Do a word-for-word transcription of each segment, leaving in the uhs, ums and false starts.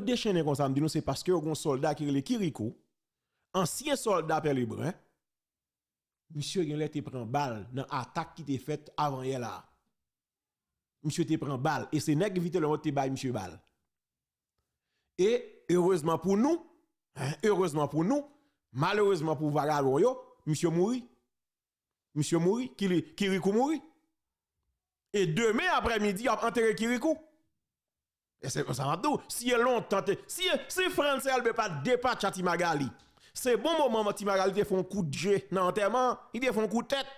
dechennen konsa, m di nou se paske yo gen yon sòlda ki rele Kirikou, ansyen sòlda Pè Lebren, misye genlè te pran bal nan atak ki te fèt avanyè la. Misye te pran bal, e se nèg Vitelhomme te bay misye bal. E, erezman pou nou, erezman pou nou, malerezman pou vagabon yo, misye mouri. Misye mouri, Kili-, Kirikou mouri. E demen aprèmidi, y ap antere Kirikou. E se konsa m ap di w, si e lontan te, si, si Frantz Elbé pa t depatcha Ti Magali, se bon moman Ti Magali te fè yon kout je nan antèman an, li te fè yon kout tèt.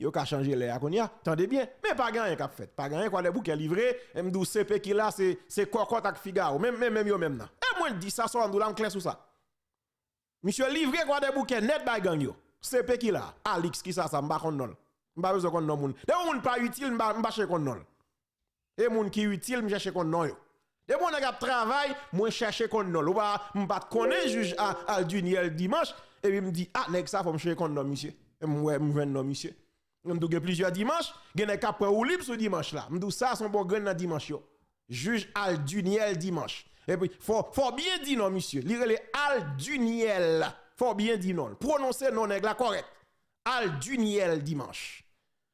Yo ka chanje lè a kounye a, tande byen. Men pa gen anyen k ap fèt. Pa gen anyen, Kwadèboukè livre, e m di w C P ki la, se, se kòkòt ak figawo. Menm, menm, menm yo menm nan. E mwen di sa, sa w a m di w la, m klè sou sa. Misye livre Kwadèboukè nèt bay gang yo. C P ki la, Alix, ki sa sa, m pa konn non l. M pa bezwen konn non moun. Depi yon moun pa itil, m pa, m pa chèche konn non l. E moun ki itil, m chèche konn non yo. Depi yon nèg ap travay, mwen chèche konn non l. Ou pa, m pa t konnen jij a, Alduniel Dimanche, epi m di, a, nèg sa, fò m chèche konn non misye. E m wè, m jwenn non misye. M tou gen plizyè Dimanche, gen nèg k ap pran woulib sou Dimanche la. M tou sa, se yon bon grenn nan Dimanche yo. Jij Alduniel Dimanche. Epi, fò, fò byen di non misye. Li rele Alduniel. Fò byen di non l. Pwononse non nèg la kòrèk. Alduniel Dimanche.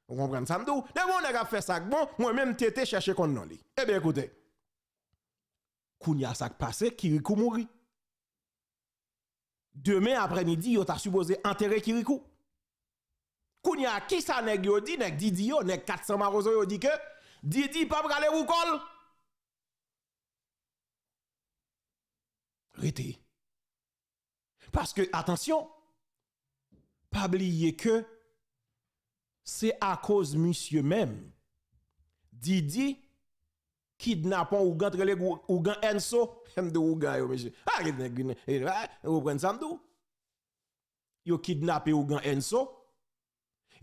Ou konprann sa m di w? Depi yon nèg ap fè sa k bon, mwen menm tete chèche konn non li. Ebyen, ekoute. Kounye a sa k pase, Kirikou mouri. Demen aprèmidi, yo ta sipoze antere Kirikou. Kounye a, kisa nèg yo di, nèg Didi yo, nèg kat san mawozo yo di ke Didi pa prale pou kò l. Rete. Paske, atansyon, pa bliye ke se akoz misye menm, Didi, kidnape yon ougan, t rele gou-, ougan Enso. M di ougan yo, mesye. A, gen nèg vin, e, a, ou konprann sa m di w? Yo kidnape ougan Enso.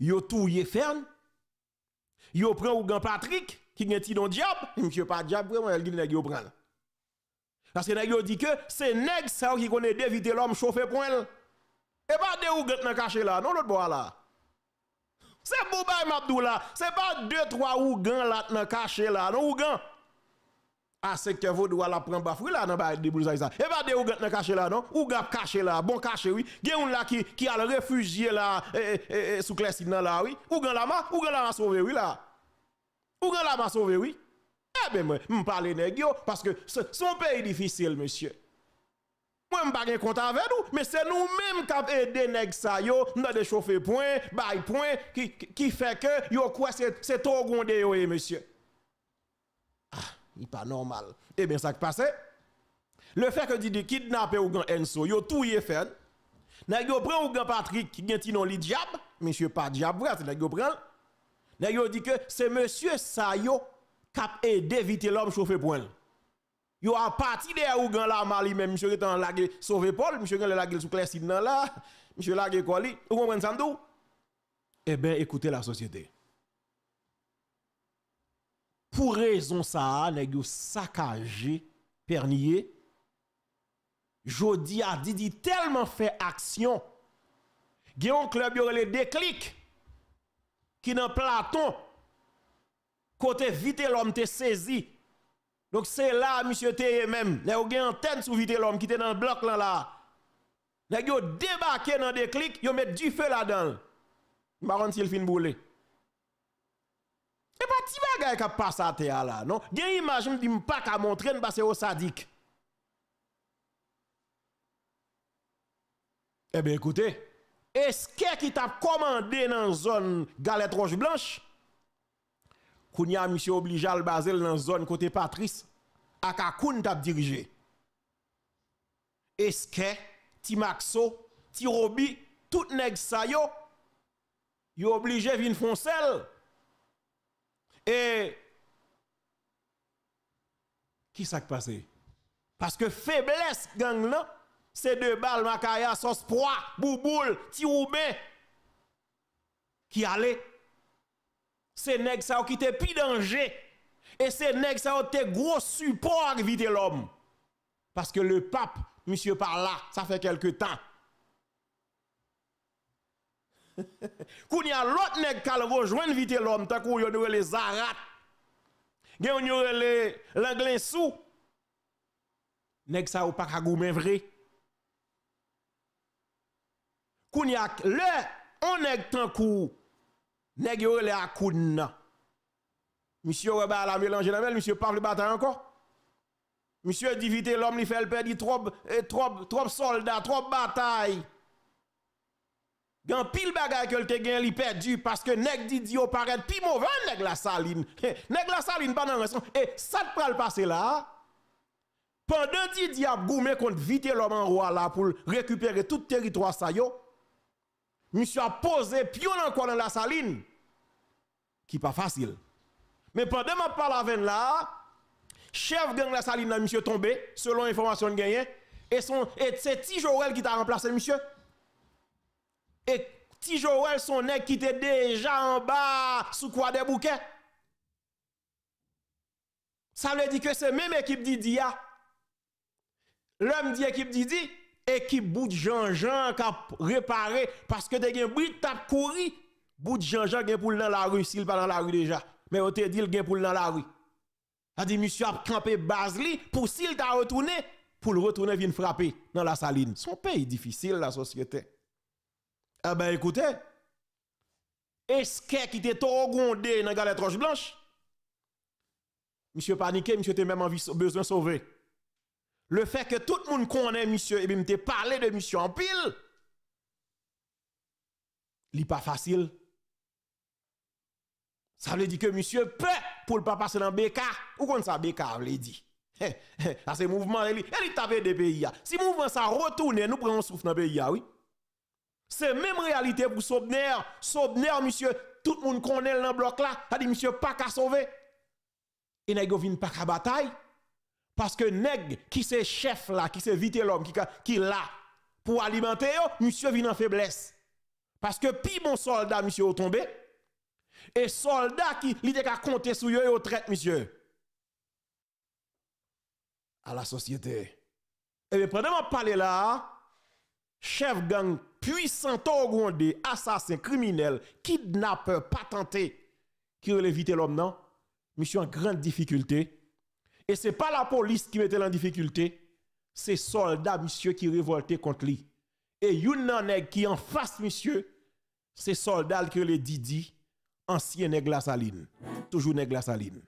Yo touye Fèn. Yo pran ougan Patrik, ki gen ti non dyab. Misye pa dyab vre, mwen, gen nèg yo pran l. Paske nèg yo di ke se nèg sa yo ki konn ede Vitelòm chofe pwen l. E pa de ougan t nan kache la, non, lòt bò a la. Se bon bagay m ap di w la. Se pa de, twa ougan la t nan kache la, non, ougan. A, sektè vodou a l ap pran baf, wi, la, nan bagay deboulzay sa. E pa de ougan t nan kache la, non. Ougan ap kache la, bon kache, wi. Gen youn la ki, ki al refijye la, e, e, e, e, sou Klèsin nan la, wi. Ougan Lama, ougan Lama sove, wi, la. Ougan Lama sove, wi. Ebyen, mwen, m pale nèg yo, paske se, se yon peyi difisil, mesye. Mwen, m pa gen kont avè nou, men se nou menm k ap ede nèg sa yo, m tande chofe pwen, bay pwen, ki, ki, ki fè ke yo kwè se, se Togonde yo ye, mesye. Ah, li pa nòmal. Ebyen, sa k pase? Lefètke Didi kidnape ougan Enso, yo touye Fèn. Nèg yo pran ougan Patrik, ki gen ti non li Dyab, misye pa dyab vre, se nèg yo pran l. Nèg yo di ke se mesye sa yo k ap ede Vitelòm chofe pwen l. Yo a pati dèyè ougan Lama li menm, misye gentan lage sove pò l, misye genlè lage l sou Klèsin nan la, misye lage kò li. Ou konprann sa m di w? Ebyen, ekoute lasosyete. Pou rezon sa a, nèg yo sakaje Pènye. Jodi a, Didi tèlman fè aksyon. Gen yon klèb yo rele Deklik, ki nan Platon, kote Vitelòm te sezi. Donk, se la a misye te ye menm. Nèg yo gen antèn sou Vitelòm ki te nan blòk lan la. Nèg yo debake nan Deklik, yo met dife ladan l. M pa konn si l fin boule. E pa ti bagay k ap pase atè a la, non. Gen imaj m di m pa ka montre n pase yo sadik. Ebyen, ekoute, Eskè ki t ap kòmande nan zòn Galèt Wòch Blanch, kounye a, misye oblije al baze l nan zòn kote Patris ak Akoun t ap dirije. Eskè, Ti Makso, Ti Robi, tout nèg sa yo, yo oblije vin fè yon sèl. E kisa k pase? Paske feblès gang nan, se de bal, makaya, sòs pwa, bouboul, ti wouben ki ale. Se nèg sa yo ki te pi danje. E se nèg sa yo te gwo sipò ak Vitelòm. Paske Lepap, misye pa la, sa fè kèlke tan. Kounye a, lòt nèg k al rejwenn Vitelòm, tankou youn yo rele Zarat, gen youn yo rele Langlensou, Nèg sa yo pa ka goumen vre. Kounye a, lè yon nèg tankou nèg yo rele Akoun nan, misye wè bagay la melanje nan men l, misye pa vle batay ankò. Misye di Vitelòm li fè l pèdi twòp, eh, twòp, twòp sòlda, twòp batay. Gen anpil bagay ke l te gen, li pèdi paske nèg Didi yo parèt pi move nèg Lasalin. Nèg Lasalin pa nan rans non. E sa k pral pase la a? Pandan Didi ap goumen kont Vitelòm anwo a la pou l rekipere tout teritwa sa yo, misye ap poze pyon l ankò nan Lasalin, ki pa fasil. Men pandan m ap pale avè n la a, chèf gang Lasalin nan, misye tonbe, selon enfòmasyon n genyen, e se yon, e se Ti Jorèl ki ta ranplase misye. E Ti Jorèl se yon nèg ki te deja anba sou Kwadèboukè. Sa vle di ke se menm ekip Didi a. Lè m di ekip Didi, ekip bout Janjan k ap repare, paske te gen brit t ap kouri, bout Janjan gen pou l nan lari si l pa nan lari deja. Men yo te di l gen pou l nan lari. Sa di misye ap kanpe baz li pou si l ta retounen, pou l retounen vin frape nan Lasalin. Se yon peyi difisil, lasosyete. Enben, ekoute, Eskè ki te towo gwonde nan galèt Wòch Blanch, misye panike, misye te menm anvi so-, bezwen sove. Lefètke tout moun konnen misye, epi m te pale de misye anpil, li pa fasil. Sa vle di ke misye pè pou l pa pase nan B K. Ou konn sa B K vle di. Sa se mouvman, e li, e li t ap ede peyi a. Si mouvman sa retounen, nou pran yon souf nan peyi a, wi. Se menm reyalite pou Sobner. Sobner, misye, tout moun konnen l nan blòk la. Sa di misye pa ka sove. E nèg yo vin pa ka batay. Paske nèg ki se chèf la, ki se Vitelòm, ki ka, ki la pou alimante yo, misye vin an feblès. Paske pi bon sòlda misye yo tonbe. E sòlda ki li te ka konte sou yo, yo trèt misye. A la sosyete. Ebyen, pandan m ap pale la a, chèf gang pwisan, towo gwonde, asasen, kriminèl, kidnapè, patante, ki rele Vitelòm nan, misye an gran difikilte. E se pa lapolis ki mete l an difikilte, se sòlda misye ki revòlte kont li. E youn nan nèg ki anfas misye, se sòlda l ki rele Didi, ansyen nèg Lasalin. Toujou nèg Lasalin.